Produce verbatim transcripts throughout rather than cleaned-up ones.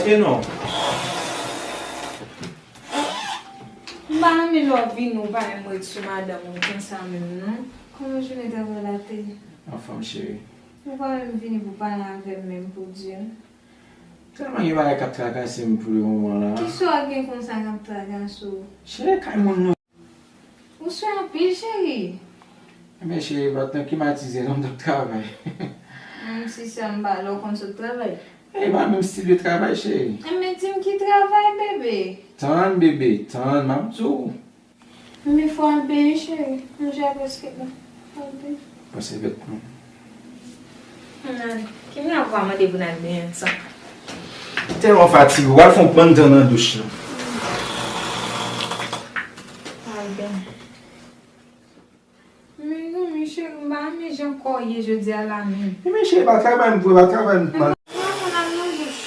E non. M pa renmen lè w vini, ou pa menm ret sou madanm ou konsa menm, non. Kòman jounen travay la te ye? Anfòm, cheri. Ou pa menm vini pou pale avè m menm, pou di m. Tèlman gen bagay k ap trakase m pou le moman la. Kisa w gen konsa k ap trakase w? Cheri, kay moun nan. Ou swe anpil, cheri. Ebyen, cheri, pa t nan klimatize non, m t ap travay. Menm si sa m pa lè w konn sot travay. E pa menm stil de travay, cheri. Ebyen, di m ki travay, bebe. Tann, bebe, tann, m ap di w. Ebyen, fò al benyen, cheri. Manje a prèske bon. Fò al benyen. Pase vèt non. Ann ale. Ki mwen ap mande pou n al benyen ansanm? Tèlman fatige, w al fè yon bann tan nan douch lan. Al benyen. Mezanmi, cheri, m pa renmen jan kò w ye jodi a la menm. Ebyen, cheri, pa travay m vre, pa travay m. Ebyen, ann al nan douch.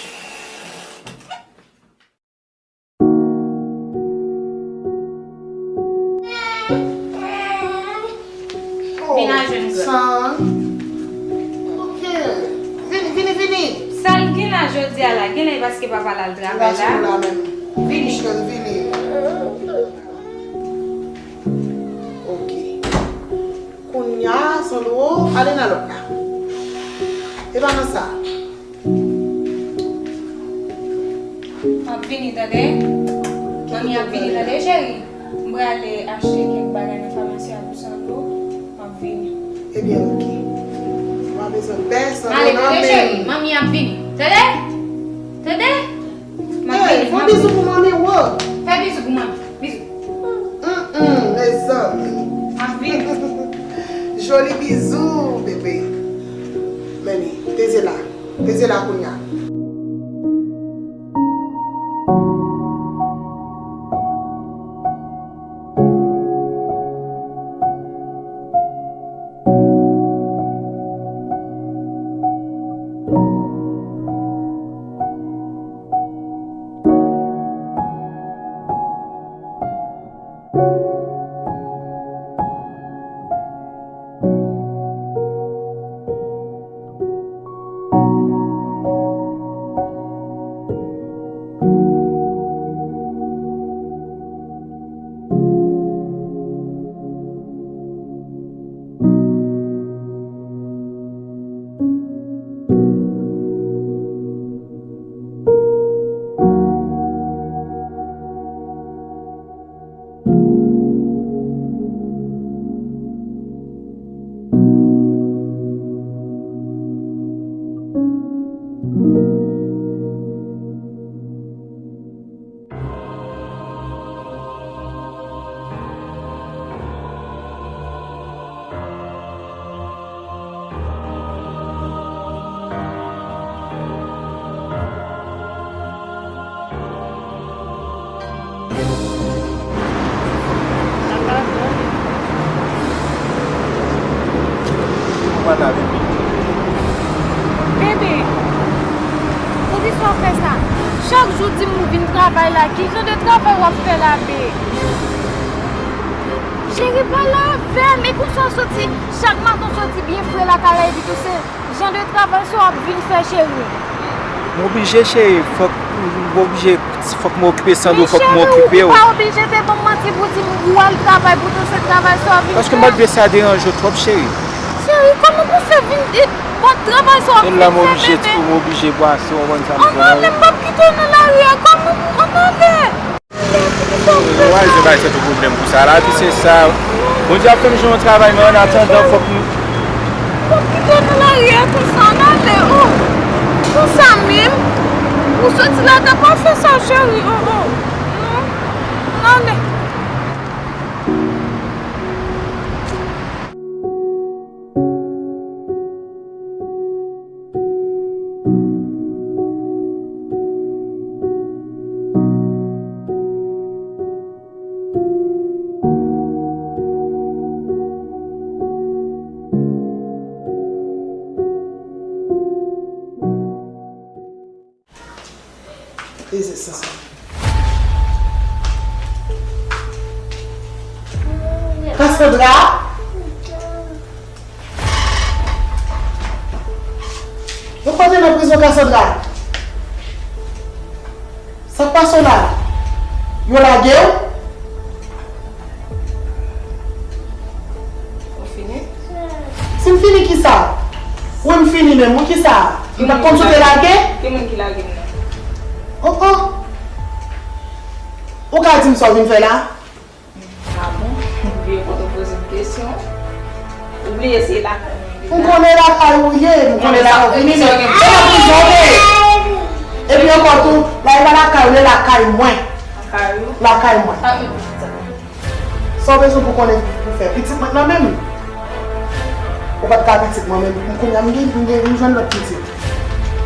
Vin a jwenn grann. San. Ok. Vini, vini, vini. Sa l gen la jodi a la? Genlè e paske papa l al travay la. Vini. Vini, cheri, vini. Ok. Kounye a, Sandro, ale nan lòt la. E pa nan sa. M ap vini, tande? Manmi ap vini, tande, cheri? M prale achte kèk bagay nan famasi a pou Sandro. M ap vini. Ebyen, oke. Ou pa bezwen pè Sandro nan men m. Manmi ap vini, tande? Tande? M ap vini, m ap vini. Fè bizou pou manmi, wo. Fè bizou pou manmi. Bizou. Mm, mm, mezanmi. M ap vini. Joli bizou, bebe. Men li, peze la. Peze la kounye a. Bebe, poukisa w fè sa? Chak jou di m ou vin travay la, ki jan de travay w ap fè la, be? Cheri, pale avè m, e konsa w soti, chak maten w soti byen fre lakay la, epi tou se jan de travay sa w ap vin fè, cheri? M oblije, cheri, fòk m oblije, fòk m okipe Sandro, fòk m okipe w. Men cheri, ou pa oblije te ban m manti pou di m ou al travay, poutan se travay sa w ap vin fè. Paske m pa t vle sa deranje w twòp, cheri. Cheri, kòman pou fè vin, e, bon, travay sa w ap vin fè, bebe? E la m oblije, m oblije bwase, w konprann sa m di w la. Ann ale, m p ap kite w nan lari a, kòman pou, ann ale. Wè, se bay se tou pwoblèm pou sa. Lavi se sa. Bondye ap fè m jwenn yon travay, men annatandan, fòk m... Fòk kite nou lari a konsa, ann ale, o. Konsa menm, ou soti la, ta pa fè sa, cheri, o, o. Non, ann ale. Peze sa. Cassandra? Ou kote nan prizon, Cassandra? Sa k pase w la? Yo lage w? Ou fini? Si m fini kisa? Wi, m fini menm. Wi, kisa? M pa t konn si w te lage? Ki moun ki lage m nan? Oh, oh. Ou ka di m sa w vin fè la? Ah bon? Ou bliye kote w poze m kesyon. Ou bliye se lakay mwen vin la. M konnen lakay ou ye, m konnen lakay ou vini, men se nan prizon w te ye. Epi ankò tou, la e pa lakay ou, lakay mwen. Lakay ou? Lakay mwen. Sa w bezwen pou konnen pou fè? Pitit mwen nan men m. Ou pa t ka pitit mwen, men m kounye a m gen, m gen, m jwenn lòt pitit.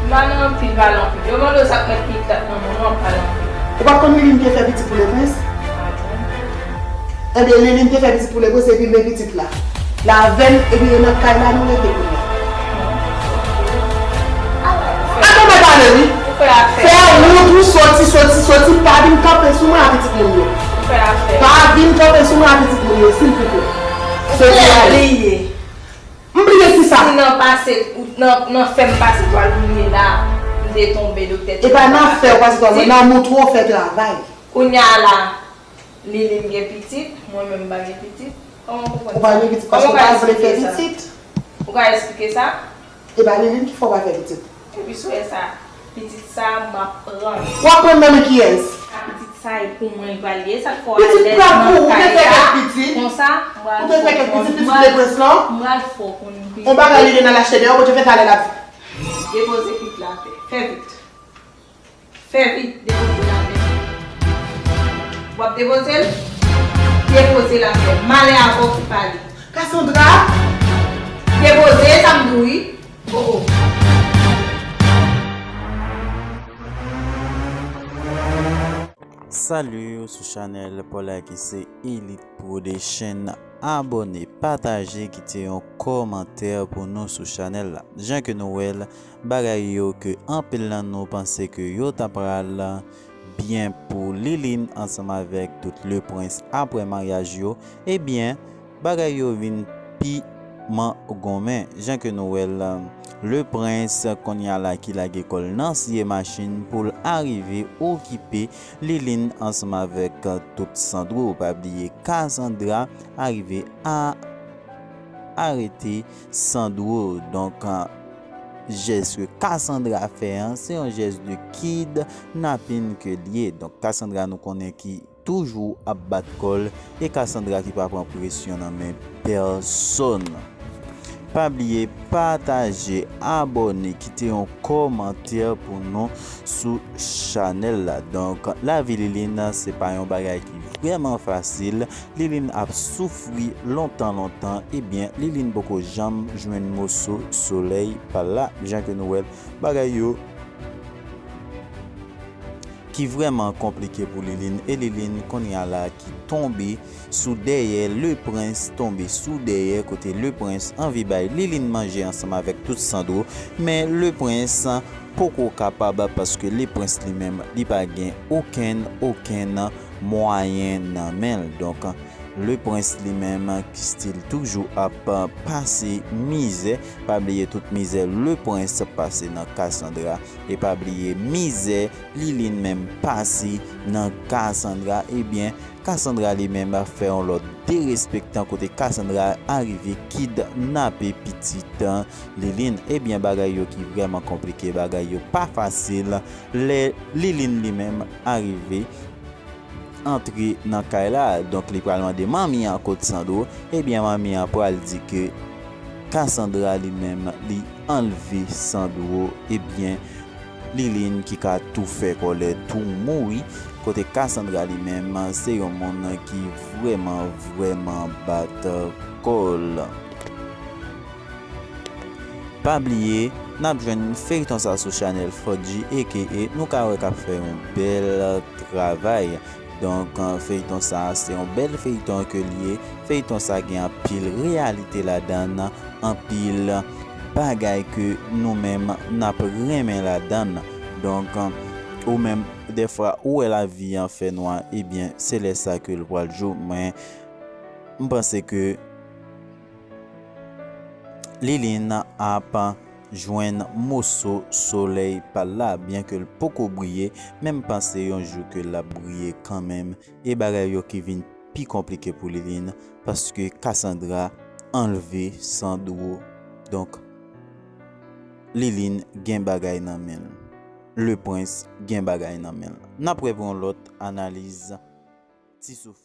M pa nan anpil pale anpil. Yo mande w sa k mèt pitit la nan men w, w ap pale anpil. Ou pa t konn Liline te fè pitit pou Leprens? Ah bon? Ebyen, Liline te fè pitit pou Leprens, epi men pitit la. Lavèn, epi yo nan kay la, nou rete kounye a. Atann, mwen pale, wi. Ou fè afè. Fè wout ou soti, soti, soti, pa vin kanpe sou mwen a pitit moun yo. Ou fè afè. Pa vin kanpe sou mwen a pitit moun yo, silvouplè. Soti ale. Bliye. M bliye kisa? Si nan pase, ou, nan, nan fè m pase twal pou m ye la, m te tonbe doktè te di m pa ka fè pitit. E pa nan fè w pase twal, men nan montre w fè travay. Kounye a la, Liline gen pitit, mwen menm m pa gen pitit. Kòman w konprann sa? Ou pa gen pitit paske w pa vle fè pitit. Ou ka eksplike sa? E pa Liline ki fè w pa fè pitit. Epi sou sa, pitit sa a, m ap pran l. W ap pran l nan men kiyès? A pitit sa, e pou mwen li pral ye. Sa k fè w alèz nan kay la. Pitit pa pou ou, ou te fè kèk pitit. Konsa, m pral fè w konn. Ou te fè kèk pitit, pitit Leprens lan. M pral fè w konn pitit. On bagay li gen nan lachte deyò, Bondye fè talè l ap. Depoze pitit la atè. Fè vit. Fè vit, depoze l atè. W ap depoze l? Depoze l atè. Malè avè w ki pale. Cassandra! Depoze, sa m di w wi. Oh, oh. Salut, ou sou chanèl pa w la ki se Elite Production. Abòne, pataje, kite yon kòmantè pou nou sou chanèl la. Jan ke nou wè l, bagay yo ke anpil nan nou panse ke yo ta pral byen pou Liline ansanm avèk tout Leprens apre maryaj yo, ebyen, bagay yo vin pi mangonmen. Jan ke nou wè l, Leprens kounye a la ki lage kò l nan siye machin pou l arive okipe Liline ansanm avèk tout Sandro. Pa bliye Cassandra arive a arete Sandro. Donk, jès ke Cassandra fè an, se yon jès de kidnapin ke l ye. Donk, Cassandra nou konnen ki toujou ap bat kò l, e Cassandra ki pa pran presyon nan men pèsonn. Pa bliye pataje, abòne, kite yon kòmantè pou nou sou chanèl la. Donk, lavi Liline, se pa yon bagay ki vrèman fasil. Liline ap soufri lontan, lontan. Ebyen, Liline poko janm jwenn moso solèy pa l la. Jan ke nou wè l, bagay yo ki vrèman konplike pou Liline, e Liline kounye a la ki tonbe sou dèyè Leprens, tonbe sou dèyè kote Leprens anvi bay Liline manje ansanm avèk tout Sandro, men Leprens poko kapab paske Leprens li menm li pa gen okenn, okenn mwayen nan men l. Donk, Leprens li menm ki still toujou ap pase mizè. Pa bliye tout mizè Leprens pase nan Cassandra. E pa bliye mizè Liline menm pase nan Cassandra. Ebyen, Cassandra li menm fè yon lòt derespektan kote Cassandra arive kidnape pitit Liline. Ebyen, bagay yo ki vrèman konplike, bagay yo pa fasil. Lè Liline li menm arive antre nan kay la. Donk, li pral mande manmi an kot Sandro. Ebyen, manmi an pral di ke Cassandra li menm, li anlve Sandro. Ebyen, Liline ki ka tou fè kòlè, tou mouri. Kote Cassandra li menm, se yon moun ki vrèman, vrèman bat kò l. Pa bliye, n ap jwenn feyton sa sou chanèl Fodji, aka nou ka wè k ap fè yon bèl travay. Donk, feyton sa, se yon bèl feyton ke l ye. Feyton sa gen anpil reyalite ladan l, anpil bagay ke nou menm n ap renmen ladan l. Donk, ou menm, dèfwa, ou wè lavi an fè nwa, ebyen, se lè sa ke l pral jou. Mwen, m panse ke Liline ap jwenn moso solèy pa l la, byen ke l poko briye, men m panse yon jou ke l ap briye kanmenm, e bagay yo ki vin pi konplike pou Liline, paske Cassandra anlve Sandro. Donk, Liline gen bagay nan men l. Le Prince gen bagay nan men l. N ap wè pou yon lòt analiz. Ti souf.